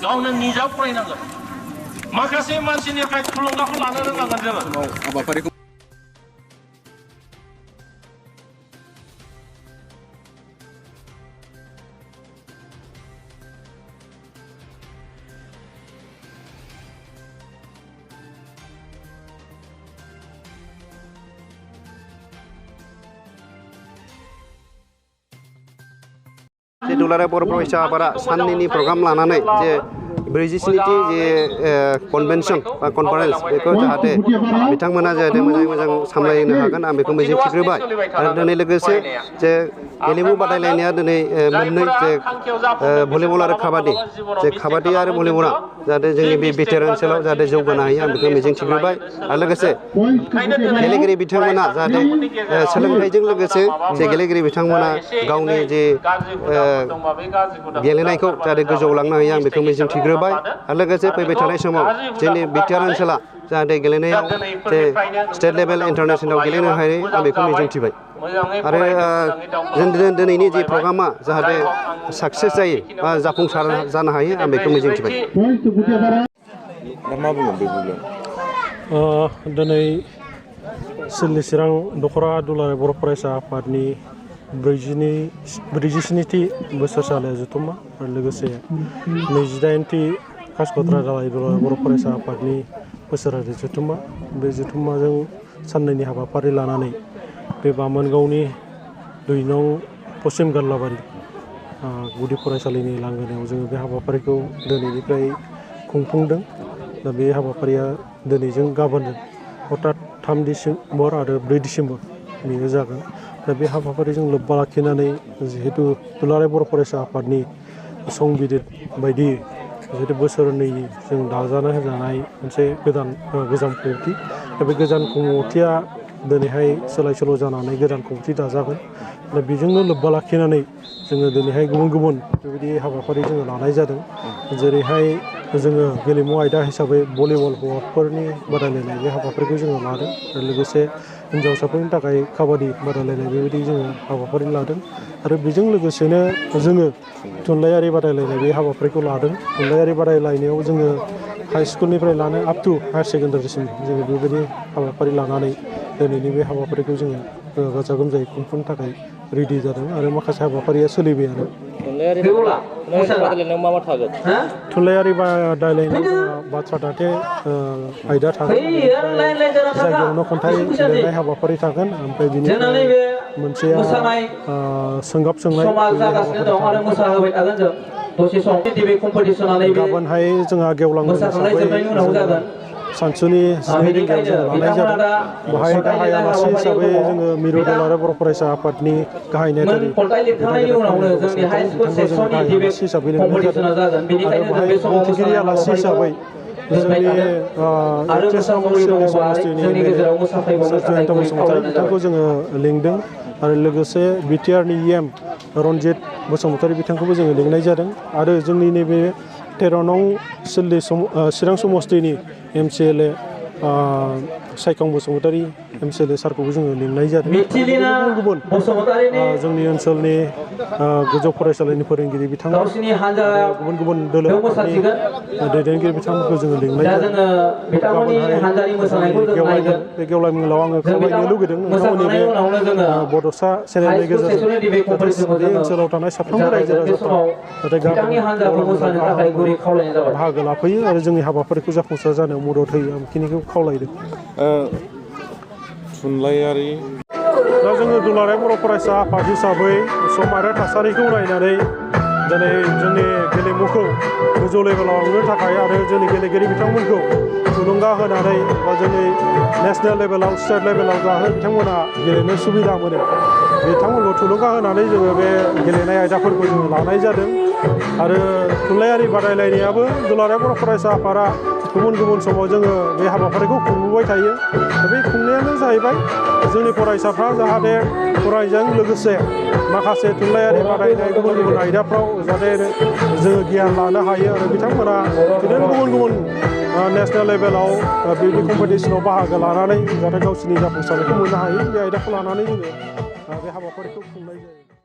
गावनो निजा फरायनांगोन माखासे मानसिनिफ्राय थुलुंगाखौ लानो रोंनांगोन जोङो हाबाफारिखौ दुलाराय बर' फरायसा आफादा साननैनि प्रग्राम लानानै जे 47थि जे कनभेनसन बा कनफारेन्स बेखौ जाहाथे बिथांमोना जाहाथे मोजाङै मोजां सामलायनो हागोन आं बेखौ मिजिं थिग्रोबाय आरो दिनै लोगोसे जे गेलेमु बादायलायनाया दिनै मोननै जे भलिबल आरो काबादि जे काबादि आरो भलिबला जाहाथे जोंनि बे बिटिआर ओनसोलाव जाहाथे जौगानो हायो आं बेखौ मिजिं थिग्रोबाय आरो लोगोसे गेलेगिरि बिथांमोना जाहाथे सोलोंथाइजों लोगोसे जे गेलेगिरि बिथांमोना गावनि जे गेलेनायखौ जाहाथे गोजौआव लांनो हायो आं बेखौ मिजिं थिग्रोबाय आरो लोगोसे फैबाय थानाय समाव जोंनि बिटिआर ओनसोला जाहाथे गेलेनायाव जे स्टेट लेभेल इन्टारनेसनेलाव गेलेनो हायो आं बेखौ मिजिंथिबाय आरो जों दिनैनि जे प्रग्रामा जाहाथे साक्सेस जायो बा जाफुंसार जानो हायो आं बेखौ मिजिंथिबाय मा बुङो बे बुब्लियाव दिनै सिडली चिरां दख'रा दुलाराय बर' फरायसा आफादनि 47थि बोसोरसालिया जथुम्मा आरो लोगोसे 28थि कासिकत्रा दालाय दुलाराय बर' फरायसा आफादनि बोसोरारि जथुम्मा बे जथुम्माजों साननैनि हाबाफारि लानानै बे बामोनगावनि 2 नं पश्चिम गारलाबारि गुदि फरायसालिनि लांगोनायाव जोङो बे हाबाफारिखौ दिनैनिफ्राय खुंफुंदों दा बे हाबाफारिया दिनैजों गाबोनजों अर्थात 3 डिसेम्बर आरो 4 डिसेम्बर बेयो जागोन दा बे हाबाफारिजों लोब्बा लाखिनानै जिहेतु दुलाराय बर' फरायसा आफादनि संबिजिर बायदि जिहेतु बोसोरनैनि जों दाजानो होजानाय मोनसे गोजाम कमिटि दा बे गोजाम कमिटिया दिनैहाय सोलाय सोल' जानानै गोदान कमिटि दाजागोन दा बेजोंनो लोब्बा लाखिनानै जोङो दिनैहाय गुबुन गुबुन बेबायदि हाबाफारि जोङो लानाय जादों जेरैहाय जोङो गेलेमु आयदा हिसाबै भलिबल हौवाफोरनि बादायलायनाय बे हाबाफारिखौ जोङो लादों आरो लोगोसे हिन्जावसाफोरनि थाखाय काबादि बादायलायनाय बेबायदि जोङो हाबाफारि लादों आरो बेजों लोगोसेनो जोङो थुनलाइयारि बादायलायनाय बे हाबाफारिखौ लादों थुनलाइयारि बादायलायनायाव जोङो हाइ स्कुलनिफ्राय लानो आप टु हायार सेकेन्डारिसिम जोङो बेबायदि हाबाफारि लानानै दिनैनि बे हाबाफारिखौ जोङो गाजा गोमजायै खुंफुंनो थाखाय रेडि जादों आरो माखासे हाबाफारिया सोलिबाय आरो बादायलायनायाव मा थागोन थुनलाइयारि बादायलायनायाव जोंहा बाथ्रा दान्थे आयदा थागोन जायगायावनो खन्थाइ लिरनाय हाबाफारि थागोन ओमफ्राय बिनिफ्राय मोनसेया सोंगाब सोंनाय गाबोनहाय जोंहा गेवलां सानसुनि 12 रिंगायाव जोङो लानाय जादों बेहाय गाहाय आलासि हिसाबै जोङो मिरु दुलाराय बर' फरायसा आफादनि गाहाय नेहाथारि बिथांखौ जों गाहाय आलासि हिसाबै लिंनाय जादों आरो बेहाय बुंथिगिरि आलासि हिसाबै जोंनि समस्तिनि जयन्त बसुमतारी बिथांखौ जोङो लिंदों आरो लोगोसे बिटिआरनि EM रनजित बसुमतारी बिथांखौबो जोङो लिंनाय जादों आरो जोंनि नैबे 13 नं सिडली चिरां समस्तिनि MCLA सायखं बसुमतारी MCLA सारखौबो जोङो लिंनाय जादों गुबुन जोंनि ओनसोलनि गोजौ फरायसालिनि फोरोंगिरि बिथांमोन गुबुन गुबुन दोलोनि दैदेनगिरि बिथांमोनखौ जोङो लिंनाय जादों बे गेवलां मेलाव आङो खावलायनो लुगैदों नोंथांमोननि बे बड'सा चेनेलनि गेजेरजों बे ओनसोलाव थानाय साफ्रोमबो रायजो राजाफ्रा बाहागो लाफैयो आरो जोंनि हाबाफारिखौ जाफुंसार जानायाव मदद होयो आं बेखिनिखौ खावलायदों थुनलाइयारि दा जोङो दुलाराय बर' फरायसा आफाद हिसाबै सम आरो थासारिखौ नायनानै दिनै जोंनि गेलेमुखौ गोजौ लेभेलाव लांनो थाखाय आरो जोंनि गेलेगिरि बिथांमोनखौ थुलुंगा होनानै बा जोंनि नेसनेल लेभेलाव स्टेट लेभेलाव जाहाथे बिथांमोना गेलेनो सुबिदा मोनो बिथांमोनखौ थुलुंगा होनानै जोङो बे गेलेनाय आयदाफोरखौ जोङो लानाय जादों आरो थुनलाइयारि बादायलायनायाबो दुलाराय बर' फरायसा आफादा गुबुन गुबुन समाव जोङो बे हाबाफारिखौ खुंबोबाय थायो बे खुंनायानो जाहैबाय जोंनि फरायसाफ्रा जाहाथे फरायनायजों लोगोसे माखासे थुनलाइयारि बादायनाय गुबुन गुबुन आयदाफ्राव जाहाथे जोङो गियान लानो हायो आरो बिथांमोना बिदिनो गुबुन गुबुन नेसनेल लेभेलाव बिदि कम्पिटिसनाव बाहागो लानानै जाहाथे गावसोरनि जाफुंसारनायखौ मोननो हायो बे आयदाखौ लानानै जोङो बे हाबाफारिखौ खुंनाय जायो।